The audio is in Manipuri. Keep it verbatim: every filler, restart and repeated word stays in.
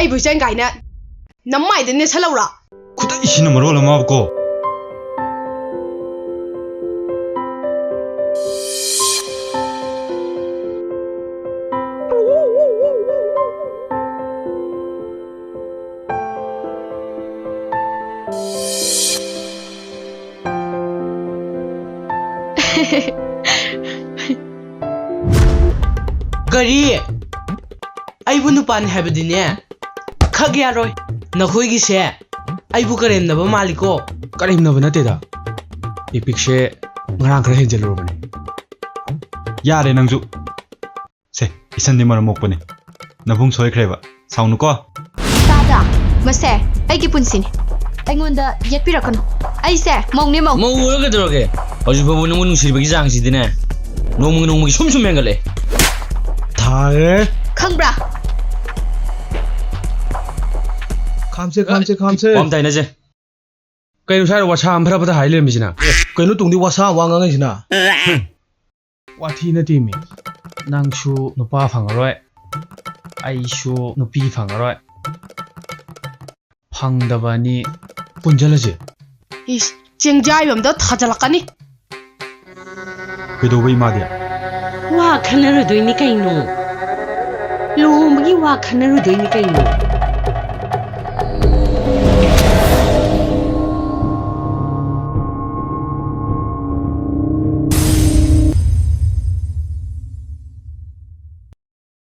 ꯑꯩꯕꯨ ꯏꯆꯟ ꯀꯥꯏꯅ ꯅꯃꯥꯏꯗ ꯅꯦꯠꯁꯜꯂꯧꯔꯥ? ꯈꯨꯗꯩꯁꯤꯅ ꯃꯔꯣꯜ ꯑꯃꯕꯀꯣ꯫ ꯀꯔꯤ? ꯑꯩꯕꯨ ꯅꯨꯄꯥꯅꯤ ꯍꯥꯏꯕꯗꯤꯅꯦ, ꯈꯛ ꯌꯥꯔꯣꯏ꯫ ꯅꯈꯣꯏꯒꯤꯁꯦ ꯑꯩꯕꯨ ꯀꯔꯦꯝꯅꯕ ꯃꯥꯜꯂꯤꯀꯣ꯫ ꯀꯔꯦꯝꯅꯕ ꯅꯠꯇꯦꯗ, ꯏꯄꯤꯛꯁꯦ ꯉꯔꯥꯡ ꯈꯔ ꯍꯦꯟꯖꯜꯂꯨꯔꯕꯅꯦ꯫ ꯌꯥꯔꯦ ꯅꯪꯁꯨ꯫ ꯁꯦ, ꯏꯁꯟꯗꯤ ꯃꯔꯝ ꯃꯣꯛꯄꯅꯦ꯫ ꯅꯕꯨꯡ ꯁꯣꯏꯈ꯭ꯔꯦꯕ꯫ ꯁꯥꯎꯅꯨꯀꯣ꯫ ꯇꯥꯗ, ꯃꯁꯦ ꯑꯩꯒꯤ ꯄꯨꯟꯁꯤꯅꯤ꯫ ꯑꯩꯉꯣꯟꯗ ꯌꯦꯠꯄꯤꯔꯛꯀꯅꯨ꯫ ꯑꯩꯁꯦ ꯃꯧꯅꯦ, ꯃꯧ꯫ ꯃꯧ ꯑꯣꯏꯔ ꯀꯩꯗꯧꯔꯒꯦ? ꯍꯧꯖꯤꯛ ꯐꯥꯎꯕ ꯅꯪꯕꯨ ꯅꯨꯡꯁꯤꯕꯒꯤ ꯆꯥꯡꯁꯤꯗꯤꯅꯦ, ꯅꯣꯡꯃꯒꯤ ꯅꯣꯡꯃꯒꯤ ꯁꯨꯝ ꯁꯨꯝ ꯍꯦꯟꯒꯠꯂꯛꯑꯦ꯫ ꯊꯥꯔꯦ꯫ ꯈꯪꯕ꯭ꯔꯥ? ꯈꯥꯝꯁꯦ, ꯈꯥꯝꯁꯦ, ꯈꯥꯝꯁꯦ꯫ ꯋꯥ ꯑꯃ ꯇꯥꯏꯅꯁꯦ꯫ ꯀꯩꯅꯣ ꯁ꯭ꯋꯥꯏꯗ ꯋꯥꯁꯥ ꯑꯃ ꯐꯔ ꯐꯠꯇ ꯍꯥꯏ ꯂꯩꯔꯝꯃꯤꯁꯤꯅ? ꯀꯩꯅꯣ ꯇꯨꯡꯗꯤ ꯋꯥꯁꯥ ꯋꯥ ꯉꯥꯡꯉꯤꯁꯤꯅ? ꯋꯥꯊꯤ ꯅꯠꯇꯦꯃꯤ꯫ ꯅꯪꯁꯨ ꯅꯨꯄꯥ ꯐꯪꯉꯔꯣꯏ, ꯑꯩꯁꯨ ꯅꯨꯄꯤ ꯐꯪꯉꯔꯣꯏ꯫ ꯐꯪꯗꯕ ꯑꯅꯤ ꯄꯨꯟꯖꯜꯂꯁꯦ꯫ ꯏꯁ, ꯆꯦꯡꯖꯥꯏꯕ ꯑꯝꯗ ꯊꯥꯖꯜꯂꯛꯀꯅꯤ꯫ ꯀꯩꯗꯧꯕ ꯏꯃꯥꯗꯤ? ꯋꯥ ꯈꯟꯅꯔꯨꯗꯣꯏꯅꯤ ꯀꯩꯅꯣ꯫ ꯂꯨꯍꯣꯡꯕꯒꯤ ꯋꯥ ꯈꯟꯅꯔꯨꯗꯣꯏꯅꯤ ꯀꯩꯅꯣ꯫